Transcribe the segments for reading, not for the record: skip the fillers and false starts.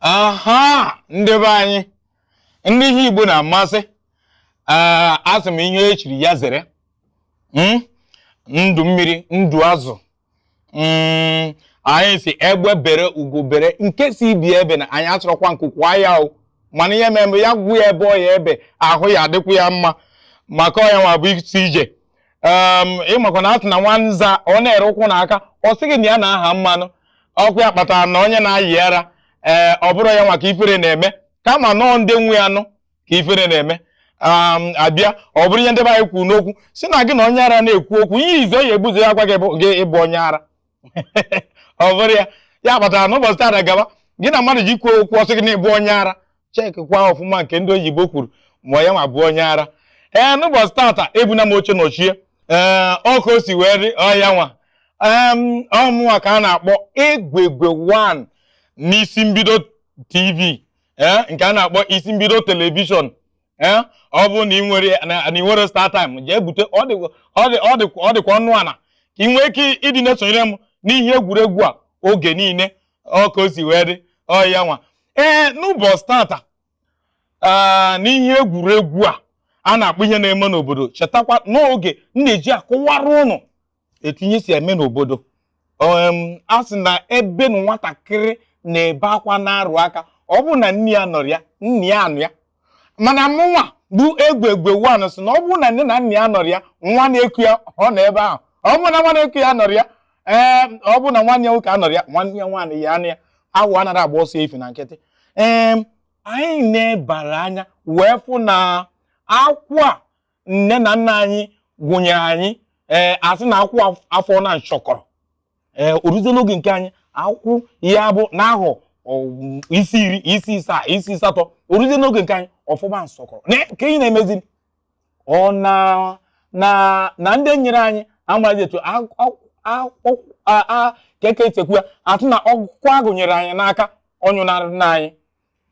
Aha, ndị be anyị, ndị ihe Igbo na-amasị, asị m ihe echiri ya zere. Ndụ mmiri, ndụ azụ. Anyị si egbe bere ugo bere, nke si ibi ebe na anyị achọrọkwa nkụkwa ya o. Mana ihe mere ya gwụ ya ebe ọ ya ebe, ahụ ya adịkwu ya mma, maka ọya nwa bụ isi ije. Ịmakwa na asị na nwanza ọ na-ere ụkwụ n'aka, ọ sịghị na ya na-aha mmanụ. Ọkụ ya kpatara na onye na-ayị ara, ee, ọ bụrụ ya maka ifere na-eme, kama nọọ ndị nwe ya nụ ka ifere na-eme. Abịa ọ bụrụ ihe ndị be anyị kwuru n'okwu, si na gị na onye ara na-ekwu okwu, ihe ize ya ebuzo ya gwa gị gị ịbụ onye ara. Ọ bụrụ ya ya kpatara na ụbọchị taa gaba, gị na mmadụ ji kwuo okwu, ọsị gị na ịbụ onye ara. Chekwa ọfụma nke ndị oyibo kwuru, ma ya ma bụ onye ara. Ee, n'ụbọchị taata ebuna m oche nọchie. Ee, ọkụ o si wee dị ọya nwa. Ọmụnwa ka a na-akpọ Egwegwe 1 n'isi mbido TV, ee, nke a na-akpọ isi mbido telivishọn. Ee, ọ bụrụ na ị nwere na ị nwere StarTime, jee bute, ọ dịkwa ọnụ ala ka ị nwee ike ịdị na-esonyere m n'ihe egwuregwu a oge niile. Ọ ka o si wee dị ọya nwa. Ee, n'ụbọchị taata n'ihe egwuregwu a a na-akpọ ihe na-eme n'obodo, chetakwa n'oge m na-eji akụwara ụnụ etu ihe si eme n'obodo. A sị na ebe na nwatakịrị na-ebe akwa na-arụ aka, ọ bụ na nne ya nọrọ ya, nne ya anụ ya. Mana mụnwa bụ Egwegwe 1 sị na ọ bụrụ na nne na nna ya nọrọ ya, nwa na-eku ya ọ nọ ebe ahụ. Ọ bụrụ na nwa na-eku ya nọrọ ya, ee, ọ bụrụ na nwanne ya nwoke anọrọ ya, nwanne ya nwaanyị ya anụ ya. Awụ anaghị agba ọsọ efi na nkịtị. Ee, anyị na-ebara anya wee fụ na akwụ a nne na nna anyị gwụnyere anyị, ee, asị na akwụ afọ na nchọkọrọ. Ee, oruzie n'oge nke anyị, akwụ ya bụ n'ahọ isi 10, isi 7, isi 8, oruzie n'oge nke anyị ọfụma nsọkọrọ. Ka ihe na-emezi ọ na na na ndị nyere anyị amaghị etu keke esekwu ya, atụ na ọkụ agụnyere anyị n'aka ọnyụnarị na anyị.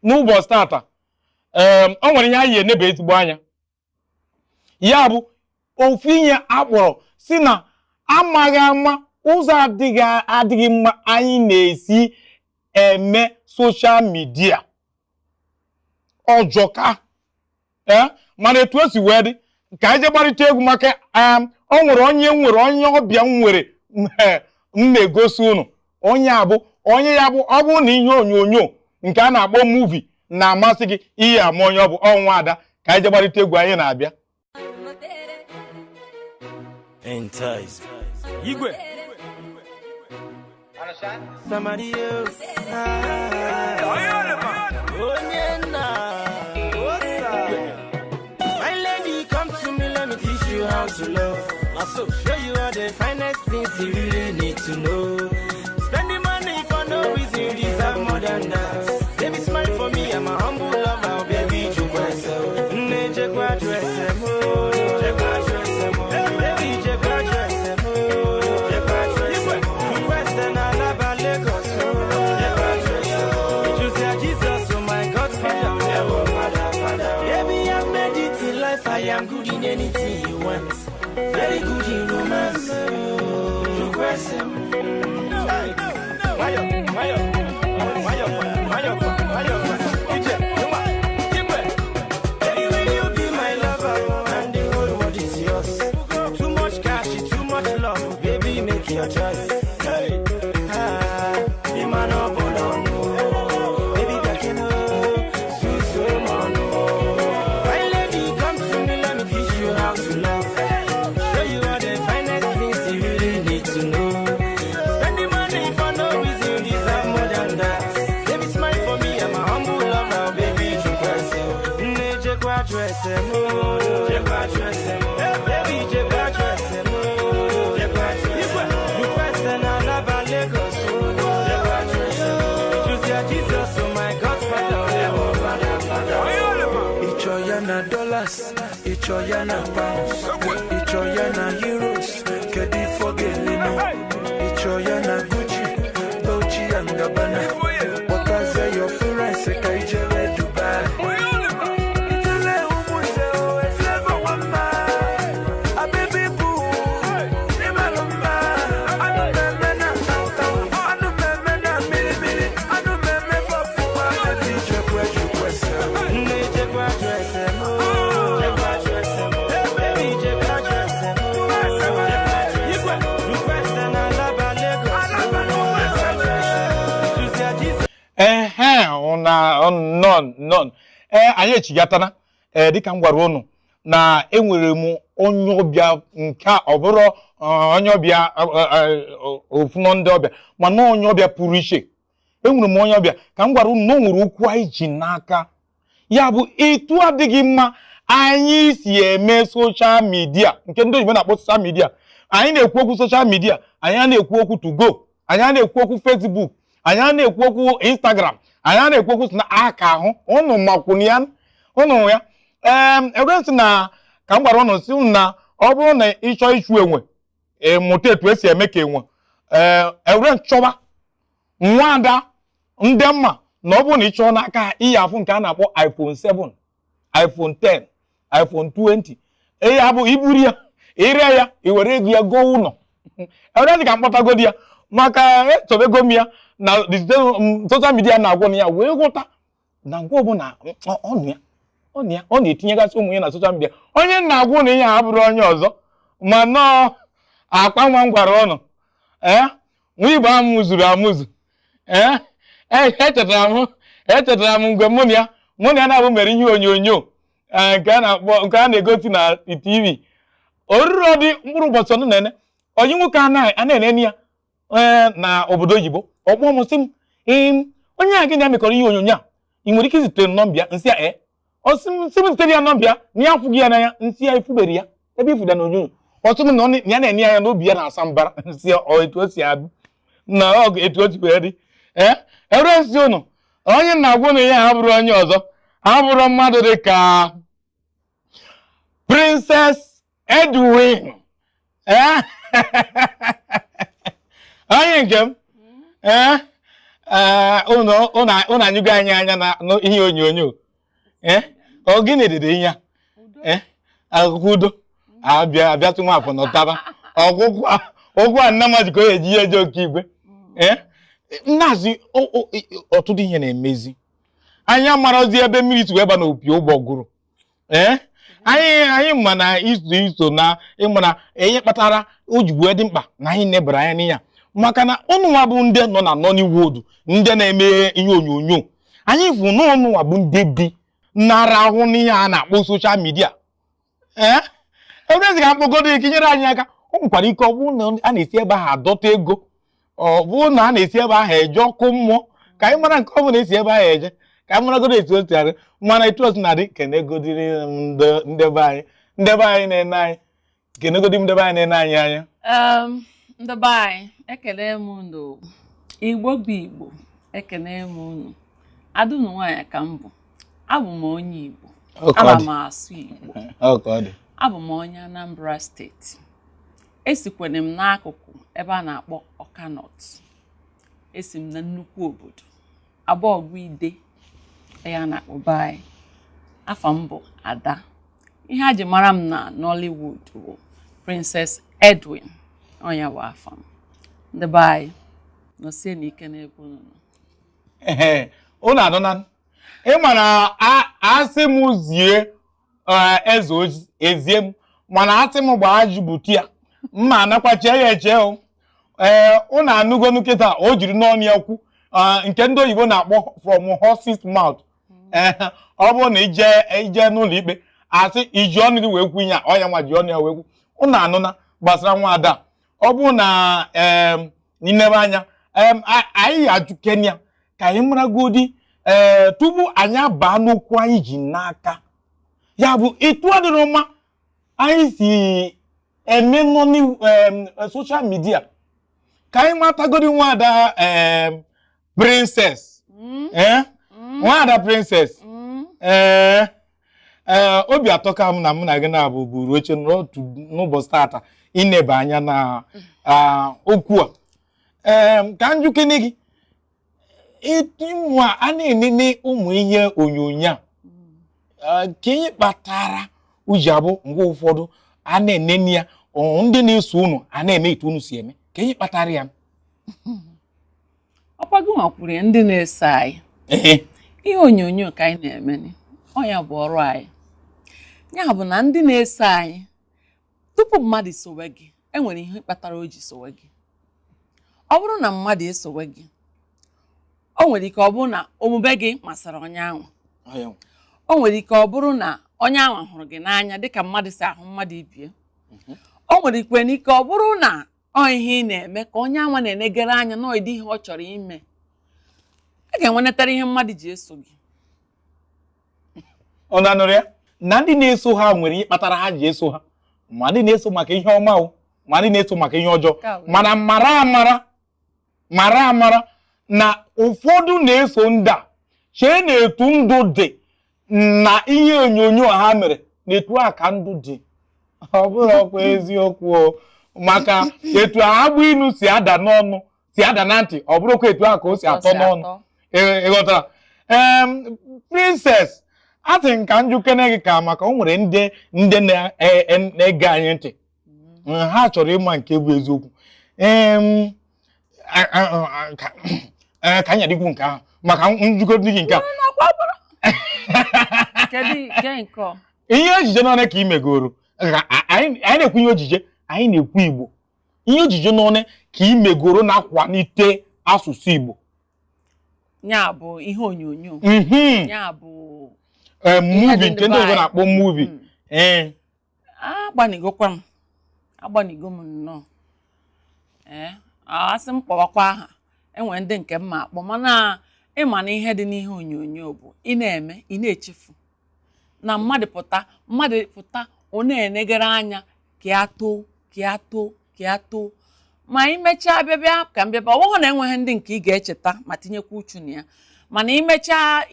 N'ụbọchị taata, ee, o nwere ihe anyị enebe ezigbo anya, ya bụ ofu ihe akpọrọ si na amaghị ama ụzọ adịghị mma anyị na-esi eme social media ọjọka. Ee, mana etu o si wee dị ka anyị jee gbarịta egwu, maka o nwere onye nwere onye ọbịa m nwere m na-egosi ụnụ. Onye a bụ onye ya bụ ọ bụrụ na ihe onyonyo nke a na-akpọ movie na-amasị gị, ihe ama onye ọ bụ ọnwa ada. Ka anyị jee gbarịta egwu, anyị na-abịa. Entice. Igwe. Somebody else. Onye My lady, come to me, let me teach you how to love. Also, show you all the finest things you really need to know. Spending money for no reason, you deserve more than that. Baby, smile for me, I'm a humble lover, baby. Nne jekwa dress mo, jekwa dress mo, baby jekwa dress mo, jekwa dress mo. Request na Alaba Lagos, jekwa dress mo. Choose Jesus, oh my Godfather, oh Father, Father. Baby, I've made it in life, I am good in anything you want. Very good in romance. Request him. Mayo, mayo, mayo, mayo, mayo. Ije, yuma, igwe. Baby, will you be my lover? And the whole world is yours. Too much cash, too much love. Baby, make your choice. Hey, ah, be man of baby, Gakino, suso mono. My lady, come to me, let me teach you how to love. Show you all the finest things you really need to know. Spending money for no reason, you deserve more than that. Baby, smile for me, I'm a humble lover, baby, Nne jekwa dress mo, jekwa dress mo, baby jekwa dress mo, jekwa dress mo. Request na Alaba Lagos, jekwa dress mo. Choose your Jesus, oh my Godfather, oh Father, Father. Ịchọ ya na dollars, ịchọ ya na pounds, ịchọ ya na euros, kedu ife ọ ga-elinu? Ịchọ ya na Gucci, Dolce and Gabbana, kpọtazie your friends ka ijere Dubai. Ijele ụmụnze o, Flavour nwamma, abibi bụ ịmalụ mma, anụ mmemme na tawtaw, anụ mmemme na mmiri mmiri, anụ mmemme. Ehe, ụna nọn nọn. Ee, anyị echigatana. Ee, dịka m gwara ụnụ na enwere m onye ọbịa nke a, ọ bụrụ onye ọbịa ofu nọ ndị ọbịa, mana onye ọbịa pụrụ iche. Enwere m onye ọbịa ka m gwara ụnụ na o nwere okwu anyị ji n'aka, ya bụ etu adịghị mma anyị si eme social media, nke ndị oyibo na-akpọ social media. Anyị na-ekwu okwu social media, anyị a na-ekwu okwu to go, anyị a na-ekwu okwu Facebook, anyị a na-ekwu okwu Instagram, anyị a na-ekwu okwu na aka ahụ ụnụ makwụnụ ya ụnụ ya. Ee, ekwentị na ka m gwara ụnụ si ụnụ na ọ bụrụ na ị chọọ ịchụ enwe, mụta etu esi eme ka enwe. Ee, ewere nchọba nwada ndị mma na ọ bụrụ na ị chọọ n'aka ha, iyi afụ nke a na-akpọ iPhone 7, iPhone 10, iPhone 20. Ee, ya bụ iburu ya ire ya, i were ego ya goo ụlọ. Ewere dị ka mkpọtagodi ya maka echọbego m ya na social media na-agwụ na ya wee ghọta na ngwa ọbụla ọ ya ọ na-etinyegasị ụmụ ya na social media. Onye na-agwụ na ihe a abụrụ onye ọzọ ma nọọ akpa nwa m gwara ụnụ. Ee, nwa Igbo amụzuru amụzu. Ee, echetara m mgbe mụ na ya na-abụ mere ihe onyonyo nke a na-akpọ nke a na-egosi na TV. Oruru dị mkpụrụ ụbọchị ọnụ na-ene onye nwoke a na-enene ya na obodo oyibo. Ọ kpọọ m sị m, onye a gị na-emekọrọ ihe onyonyo a, ị nwere ike izitere nọmba ya? Nsị ya ee. Ọ sị m zitere ya nọmba ya na ya afụghị ya n'anya. Nsị ya ifubere ya ebe ifuda na onyonyo. Ọ sị m na ya na-enye ya n'obi ya na-asa mbara. Nsị ya ọ etu o si abụ na ọ etu o si wee dị. Ee, ere nsị ụnụ onye na-agwụ na ihe a bụrụ onye ọzọ, abụrụ mmadụ dị ka Princess Edwin. Ee, onye nke m. Ee, ụnụ anyụgo anyị anya na ihe onyonyo. Ee, ọ gịnị dịdị ihe a? Ee, akụkọ udo abịa abịatụ nwa afọ nọtaba ọgwụgwụ ụgwọ a nna mmadụ ka o eji ihe eje oke igwe. Ee, nnazi ọtụtụ ihe na-emezi anyị amarozi ebe mmiri si wee ba n'opi ụgbọgụrụ. Ee, anyị ma na iso iso na ịma na ihe kpatara o ji wee dị mkpa na anyị nebara anya n'ihe a, maka na ụnụnwa bụ ndị nọ na Nollywood, ndị na-eme ihe onyonyo. Anyị fụ na ụnụnwa bụ ndị bi nara ahụ n'ihe a na-akpọ social media. Ee, ebrezi ka mkpọgodo ike nyere anyị aka. O nwekwara ike ọ bụrụ na a na-esi ebe ahụ adọta ego, ọ bụrụ na a na-esi ebe ahụ eje ọkụ mmụọ, ka anyị mara nke ọ bụla esi ebe ahụ eje, ka anyị maragodo etu o si adị. Mana etu o si na-adị, kenegodiri ndebe anyị, ndebe anyị na-ene anyị, kenegodi ndebe anyị na-ene anyị anya. Ndebe anyị, ekele m unu. Igbo bụ Igbo, ekele m unu. Adụnụ nwaanyị ka m bụ, abụ m onye Igbo, ana m asụ Igbo, abụ m onye Anambra steeti. Esikwere m n'akụkụ ebe a na-akpọ Ọka North. Esi m na nnukwu obodo Abọgụ Ide ya na-akpọ be anyị. Afọ m bụ Ada. Ihe a ji mara m na Nollywood bụ Princess Edwin. Ọnya bụ afọ m. Ndị be anyị, nọsie n'ike n'ebe unu nọ. Ee, unu anụna ị ma na asị m zie eze ezie m, mana asị m gbaa jibuti ya mma anakwa chee ya eche o. Ee, unu anụgonu kịta o jiri n'ọnụ ya kwu nke ndị oyibo na-akpọ from horse's mouth. Ee, ọ bụrụ na ije n'ụlọ ikpe asị iji ọnụ gị wee kwu ihe a, ọ ya nwa ji ọnụ ya wee kwu. Unu anụna gbasara nwaada. Ọ bụrụ na n'inebe anya anyị ajụ Kenya ka anyị maragodi ee tupu anyị abaa n'okwu anyị ji n'aka, ya bụ etu adịrọ mma anyị si eme nọ social media, ka anyị matagodi nwaada Princess. Ee, nwaada Princess. Ee, ee, obi atọ ka m na mụ na gị na-abụ buru oche n'otu n'ụbọchị tata ineba anya na okwu a. Ee, ka njukene gị ịnwa a na-enene ụmụ ihe onyonyo a, ka ihe kpatara uji abụ mgbe ụfọdụ a na-enene ya, ndị na-eso unu a na-eme etu unu si eme, ka ihe kpatara ya? Ọkwa gị nwakwuru ya, ndị na-eso anyị. Ihe onyonyo ka anyị na-eme, ọ ya bụ ọrụ anyị. Ya bụ na ndị na-eso anyị, tupu mmadụ sowe gị, enwere ihe kpatara o ji sowe gị. Ọ bụrụ na mmadụ esowe gị, O nwere ike ọ bụrụ na omume gị masịrị onye ahụ. O nwere ike ọ bụrụ na onye ahụ hụrụ gị n'anya dịka mmadụ si ahụ mmadụ ibie. O nwere ikwe n'ike ọ bụrụ na ọ ihe ị na-eme ka onye ahụ na-enegara anya na ịdị ihe ọ chọrọ ime. A ga-enwenetara ihe mmadụ ji eso gị. Ọ na-anụrụ ya na ndị na-eso ha nwere ihe kpatara ha ji eso ha, ma ndị na-eso maka ihe ọma o, ma ndị na-eso maka ihe ọjọọ. Mana mara amara na ụfọdụ na-eso ndị a chee na etu ndụ dị na ihe onyonyo ha mere na etu a ka ndụ dị. Ọ bụrụ ọkwa eziokwu o, maka etu agbụ inu si ada n'ọnụ si ada na ntị, ọ bụrụkwa etu a ka o si atọ n'ọnụ. Ị ghọtara? Princess, atị nka njukene gị ka maka o nwere ndị na-ege anyị ntị, ha chọrọ ịma nke bụ eziokwu. Ka anyị adịkwu nke ahụ maka njikọ gị nke a. Ihe ejije n'one ka ị megoro, anyị na-ekwu ihe ejije, anyị na-ekwu Igbo. Ihe ejije n'one ka ị megoro na-akwalite asụsụ Igbo. Ya bụ ihe onyonyo. Ya bụ movie nke ndị ọzọ na-akpọ movie. Agbanigokwa m. Agbanigo m nnọọ. Asị m kpọwakwa aha. Enwere ndị nke m ma akpọ, mana ịma na ihe dị n'ihe onyonyo bụ ị na-eme ị na-echefu na mmadụ pụta ọ na-enegara anya ka ya too ka ya too ka ya too, ma imechaa bịabịa ka m bịaba. Ọ bụghị na enweghị ndị nke ị ga-echeta ma tinyekwa uchu na ya, mana imechaa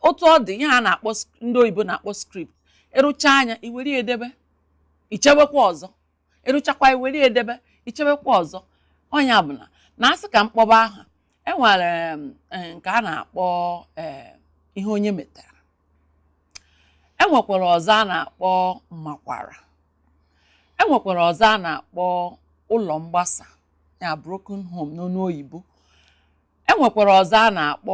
otu ọ dị ihe a na-akpọ ndị oyibo na-akpọ script, ịrụcha anya iwere edebe ichebekwa ọzọ, ịrụchakwa iwere edebe ichebekwa ọzọ. Ọnya bụ na asị ka mkpọba aha, enwere nke a na-akpọ ihe onye metara, enwekwara ọzọ a na-akpọ mmakwara, enwekwara ọzọ a na-akpọ ụlọ mgbasa ya broken home n'ọnụ oyibo, enwekwara ọzọ a na-akpọ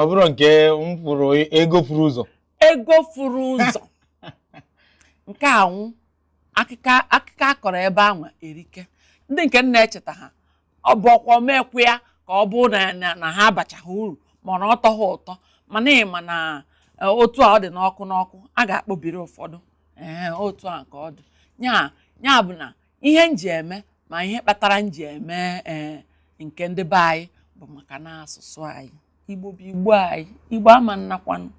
ọ bụrụ nke m fụrụ ego furu ụzọ, ego furu ụzọ nke anwụ akịka akọrọ ebe ahụ erike. Ndị nke m na-echeta ha ọ bụ ọkwa omekwu ya ka ọ bụ na ha abachaghị uru ma na ọ tọghị ụtọ, mana ịma na otu a ọ dị n'ọkụ n'ọkụ a ga-akpọbiri ụfọdụ. Otu a ka ọ dị. Ya bụ na ihe m ji eme ma ihe kpatara m ji eme nke ndị be anyị bụ maka na asụsụ anyị Igbo bụ Igbo anyị, Igbo ama nnakwanụ.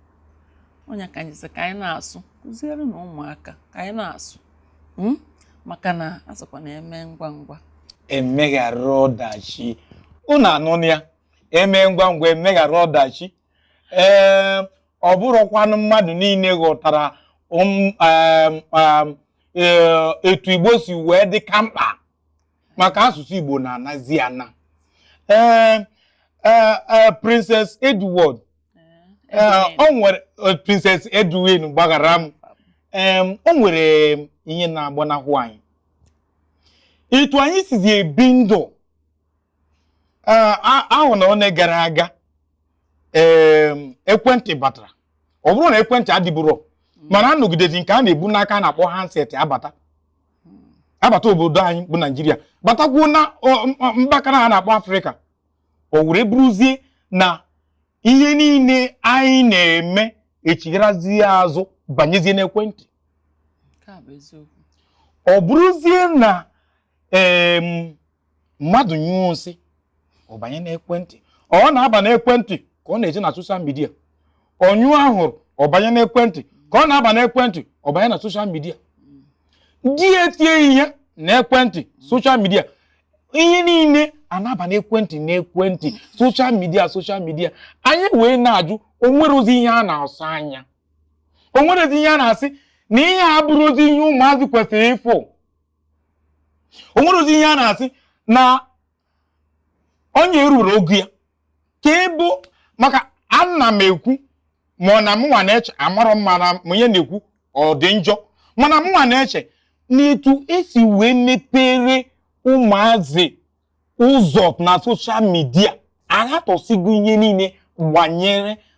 Onye ka anyị sị ka anyị na-asụ, kụziere na ụmụaka ka anyị na-asụ, maka na asụkwa na-eme ngwa ngwa emeghara ọdachi. Unu anụ ya, eme ngwa ngwa emeghara ọdachi. Ee, ọ bụrụkwanụ mmadụ niile ghọtara etu Igbo si wee dị ka mkpa maka asụsụ Igbo na-anazi ana. Princess Edward, o nwere Princess Edwin gbaghara m, o nwere ihe na-agbanahụ anyị etu anyị sizi ebi ndụ ahụ na one gara aga. Ekwentị batara, ọ bụrụ na ekwentị adịburo, mana anọgidezi nke a na-ebu n'aka na-akpọ handset abata obodo anyị bụ Naijiria, batakwuo na mbakara a na-akpọ Afrịka. O were bụrụzie na ihe niile anyị na-eme echigharazie azụ banyezie n'ekwentị. Ọ bụrụzie na mmadụ nyụọ nsị ọ banye n'ekwentị, ọ na-aba n'ekwentị ka ọ na-eje na soshal midia, ọ nyụọ ahụrụ ọ banye n'ekwentị ka ọ na-aba n'ekwentị ọ banye na soshal midia, di etie ihe n'ekwentị soshal midia, ihe niile a na-aba n'ekwentị n'ekwentị soshal midia soshal midia. Anyị wee na-ajụ, o nwere ozi ihe a na-asụ anya, o nwere ozi ihe a na-asị na ihe a bụrụ ozi ihe ụmụazị kwesịrị ịfụ, o nwere ozi ihe a na-asị na onye eruru oge ya ka ịbụ. Maka ana m ekwu ma ọ na mụnwa na-eche amarọ mma na onye na-ekwu ọ dị njọ, mana mụnwa na-eche n'etu esi wee mepere ụmụazị ụzọ na soshal midia aghatọsigo ihe niile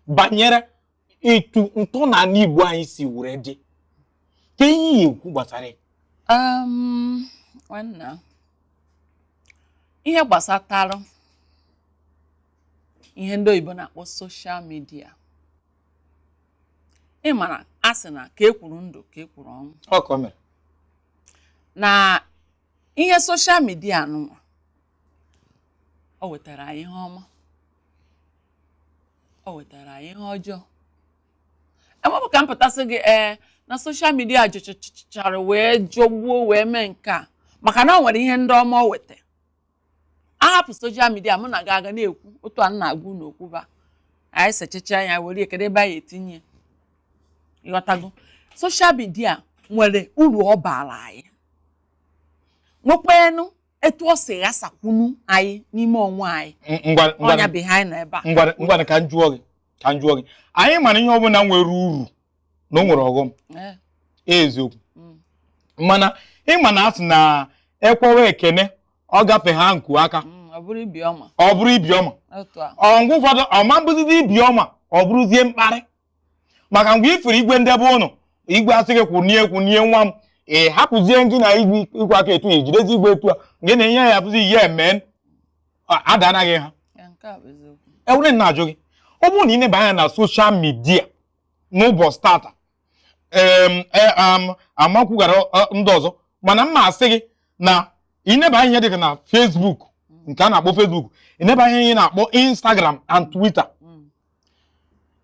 banyere etu ntọala Igbo anyị si were dị. Ka ihe ya ekwu gbasara ya? Nwanna, ihe gbasatara ihe ndị oyibo na-akpọ social media, ị mara a sị na ka e kwuru ndụ ka e kwuru ọnwụ. Ọ ka o mere. Na ihe social media nụnwa, o wetara anyị ihe ọma, o wetara anyị ihe ọjọọ. Emepụ ka m pụtasị gị na social media jụchachara wee jọgbuo wee mee nke a, maka na o nwere ihe ndị ọma o weta. Ahapụ social media, mụ na gị aga na-ekwu otu a na-agwa unu okwu ba anyị sechacha ya were kedu ebe anyị etinye. Ịghọtago? Social media nwere uru ọ baara anyị, nwekwanụ etu ọ si ghasakwunu anyị n'ime onwe anyị. Ọnya bụ ihe anyị nọ ebe a. Ngwa ka m jụọ gị, ka m jụọ gị, anyị mara ihe ọbụla nwere uru na o nwere ọghọm. Eziokwu. Mana ịma na asị na ekwewe ekene ọ gafe ha nku aka, ọ bụrụ ibi ọma, ọ bụrụ ibi ọma. Ọ ngwa ụfọdụ ọma mbụzidi ibi ọma, ọ bụrụzie mkparị. Maka mgbe ifuru igwe ndebe ụnụ, igwe asị gị kwụnie kwụnie nwa m, ị hapụzie gị na igwe aka etu, ijidezi igwe etu a, gị na ihe ya abụzi ihe eme ada anaghị ha. Ewere na-ajụ gị, ọ bụrụ na ị neba anya na social media n'ụbọchị tata, amakwugara ndị ọzọ, mana mma asị gị na ịneba anya dịka na Facebook, nke a na-akpọ Facebook, ịneba anya ihe na-akpọ Instagram and Twitter,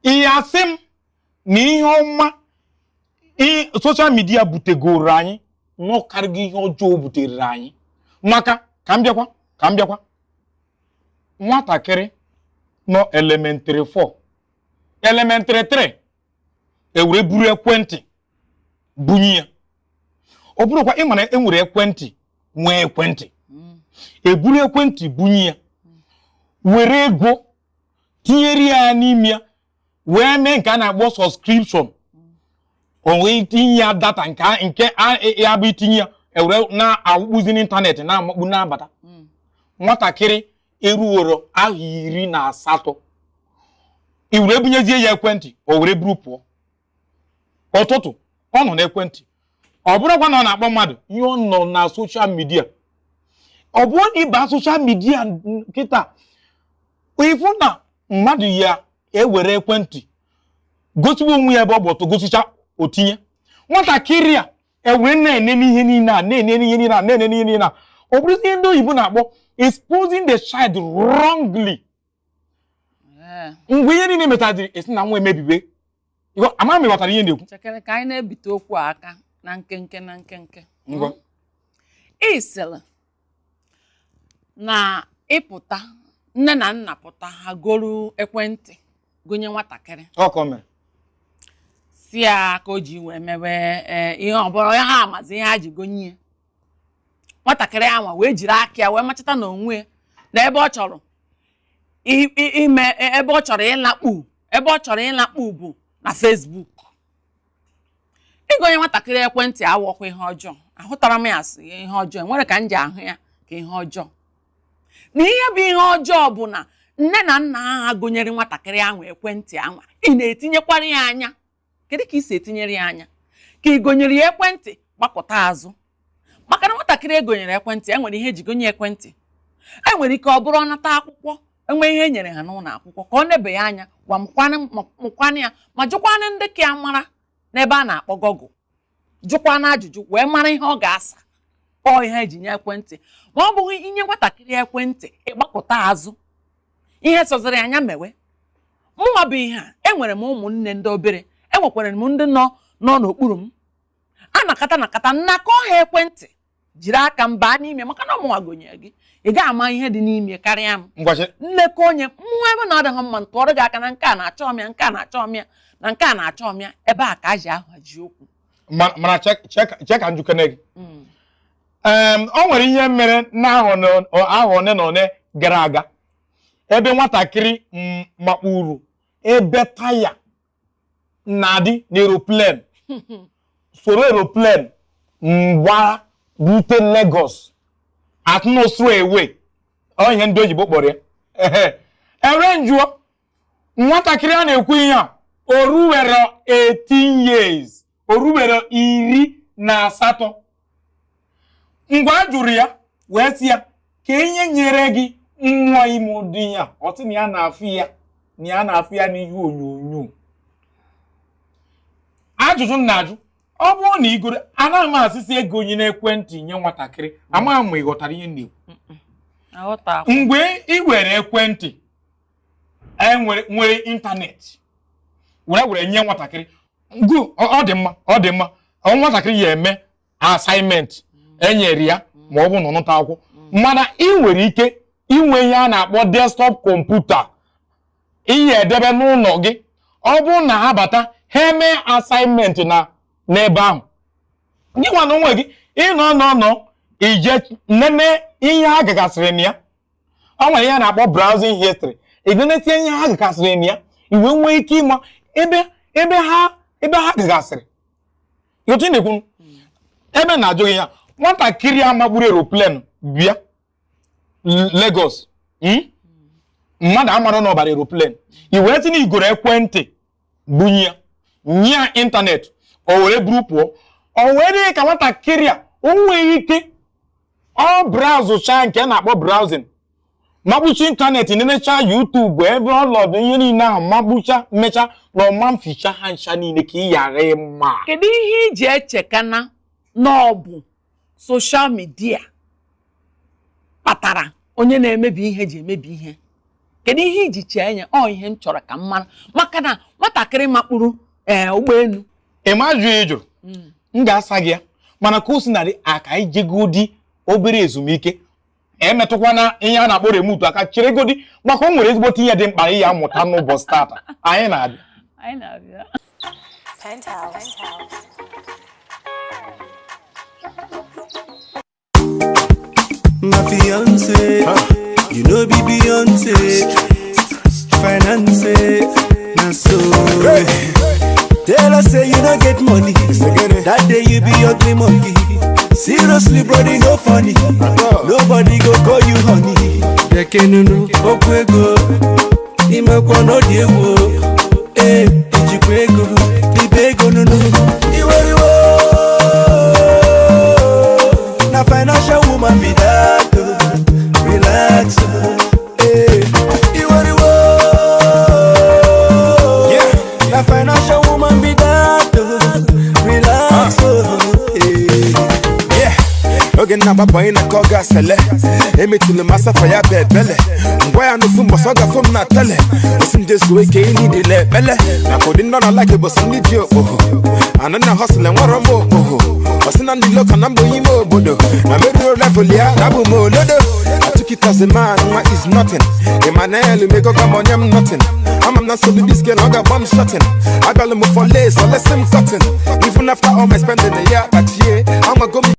ihe asị m na ihe ọma social media butegoro anyị nọkarịghị ihe ọjọọ butere anyị. Maka ka m bịakwa nwatakịrị nọ elementary 4, elementary 3 ewere buru ekwentị bunye ya. Ọ bụrụkwa ị mara enwere ekwentị nwee ekwentị, eburu ekwentị bunye ya, were ego tinyere ya n'ime ya, wee mee nke a na-akpọ subscription, o wee tinye ya data nke ya bụ itinye ya, ewere na-awụkpụzi n'ịntanetị na-amakpu na-abata. Nwatakịrị eruworo ahụ 18, i were bunyezie ya ekwentị, o were buru pụọ. Ụtụtụ ọ nọ n'ekwentị, ọ bụrụkwa na ọ na-akpọ mmadụ, ihe ọ nọ na social media. Ọ bụrụ na ịba social media nkịta, ịfụ na mmadụ ya ewere ekwentị gosiwa onwe ya ebe ọ bụ ọtọ, gosicha otinye. Nwatakịrị a ewere na-enene ihe niile a, na-enene ihe niile a, na-enene ihe niile a. Ọ bụrụ ihe ndị oyibo na-akpọ exposing the child wrongly. Mgbe ihe niile metadịrị, esi na nwa emebibe. Ama m ịghọtara ihe na-ekwu. Chekere ka anyị na-ebite okwu aka na nkenke na nkenke. Ngwa. Ị sịrị na ịpụta nne na nna pụta ha goro ekwentị gonye nwatakịrị. Ọ ka o mere. Si ya ka o ji wee mewe ihe ọbụla ya ha amazi ihe ha ji gonye ya. Nwatakịrị anwa wee jiri aka ya wee machata na onwe na ebe ọ chọrọ ime, ebe ọ chọrọ ịlakpu, ebe ọ chọrọ ịlakpu bụ na Facebook. Ịgonye nwatakịrị ekwentị awọkwa ihe ọjọọ, ahụtara m ya asị ihe ọjọọ, enwere ka m ji ahụ ya ka ihe ọjọọ. Na ihe bụ ihe ọjọọ bụ na nne na nna ha gonyere nwatakịrị ahụ ekwentị anwa, ị na-etinyekwara ya anya. Kedu ka ị si etinyere ya anya? Ka ị gonyere ya ekwentị gbakọta azụ. Maka na nwatakịrị egonyere ekwentị, enwere ihe eji gonye ekwentị. Enwere ike ọ bụrụ ọnata akwụkwọ, enwe ihe e nyere ha n'ụlọ akwụkwọ ka ọ nebe ya anya, gwa mụkwanụ ya, ma jụkwanụ ndị ka ya mara n'ebe a na-akpọ Google, jụkwanụ ajụjụ wee mara ihe ọ ga-asa. Ọ ihe eji nye ekwentị. Ma ọ bụghị inye nwatakịrị ekwentị ịgbakọta azụ, ihe sọziri anya mewe. Mụnwa bụ ihe a, enwere m ụmụnne ndị obere, enwekwara m ndị nọ n'okpuru m. A nakata nakata nnakọ ha ekwentị, jiri aka m baa n'ime, maka na ọmụnwa gonyere gị, ị ga-ama ihe dị n'ime karịa m. Nlekọ onye mmụọ ebe na-adịghị mma, ntụọrọ gị aka na nke a na-achọ ọmịa, nke a na-achọ ọmịa, na nke a na-achọ ọmịa, ebe a ka a ji ahaji okwu. Mana chee ka njukene gị. O nwere ihe mere n'ahọ one na one gara aga, ebe nwatakịrị makpuru ebe taya na-adị n'aeroplane, soro aeroplane mgba rute Lagos atụnụsụ ewe, ọ ihe ndị oyibo kpọrọ ya. Ere njụọ nwatakịrị a na-ekwu ihe a, o ruwere 18 years, o ruwere 18. Ngwa a jụrụ ya wee sị ya ka ihe nyere gị nwa ime ụdị ya, ọ sị na ya na-afụ ya, na ya na-afụ ya n'ihe onyonyo. Ajụjụ m na-ajụ, ọ bụrụ na igoro anaghị m asịsị ego onye n'ekwentị nye nwatakịrị, amaghị m ma ị ghọtara ihe m na-ekwu. Aghọta. Mgbe ị were ekwentị enwere nwere ịntanetị were nye nwatakịrị ngụ, ọ dị mma, ọ dị mma, ọ nwatakịrị ya eme asaịmentị enyere ya ma ọ bụ na ọ nụta akwụkwọ, mana ị nwere ike inwe ihe a na-akpọ desktop kọmputa ihe edebe n'ụlọ gị. Ọ bụrụ na ha bata, ha eme asaịmentị na n'ebe ahụ, gị nwa na onwe gị ịnọ nọ nọ ije nene ihe ha gagasịrị na ya. Ọ nwere ihe a na-akpọ browsing history, ịgụnetie ihe ha gagasịrị na ya, i wee nwee ike ịma ebe ebe ha ebe ha gagasịrị. Otu ị na-ekwu ebe na-ajụ gị ya, nwatakịrị a magburu aeroplane bịa Lagos, mmadụ amara na ọbara aeroplane, i wee tinye igoro ekwentị bunye ya, nye ya ịntanetị, o were buru pụọ. O wee dị ka nwatakịrị a o nweghị ike ọ braụzụcha nke a na-akpọ braụzin, magbuchi ịntanetị, nenecha YouTube ebe ọlọdụ ihe niile ahụ, magbucha mmecha na ọma mficha ha ncha niile ka ị ghara ịma. Kedu ihe iji echekana na ọ bụ soshal midia kpatara onye na-emebi ihe ji emebi ihe? Kedu ihe iji chee ya? Ọ ihe m chọrọ ka m mara, maka na nwatakịrị makpuru ee ụgbọelu. Ị ma ajụ ị jụrụ, m ga-asa gị ya, mana ka o si narị aka ijegodi obere ezumike, emetụkwana ihe a na-akpọ remote aka, cheregodi maka o nwere ezigbote ihe dị mkpa ihe amụta n'ụbọchị tata. Anyị na-abịa. Anyị na-abịa. Penthouse. My fiance, you know be Beyonce, finance, na so. Tell her say you no get money, that day you be ugly monkey. Seriously, brother, no funny. Nobody go call you honey. Bekenunu, okwu ego, imekwa n'ọdị egwu. Eh, ijikwa ego, libe ego nunu. Iweriwo, na financial woman be that. Oh. Relax, oh. Eh. Iweriwo, Yeah. na financial woman be that. Oh. Relax, oh. Eh. Yeah. Oge na-agbapụ anyị na ka ọ ga-asele emetụlụ m asafa ya bụ ebele ngwa ya n'ofu mbọsị ọ gafụ m na tele osi m jezuo ike ịnị dịla ekpele maka ụdị ndị ọ na-alaki bụ sị ndị ji okpoho anọ na họsịl enwerọ m okpoho ọsị na ndị loka na mbụ ime obodo na meruo level ya na abụ m olodo. I took it as a man, nwa is nothing. Emmanuel megoga m onye m nothing. Ama m na nsogbu this girl, ọ ga-agba m shutting. Abịalụ m for lace, or less m cotton. Even after all my spending, ya kpachie amago m.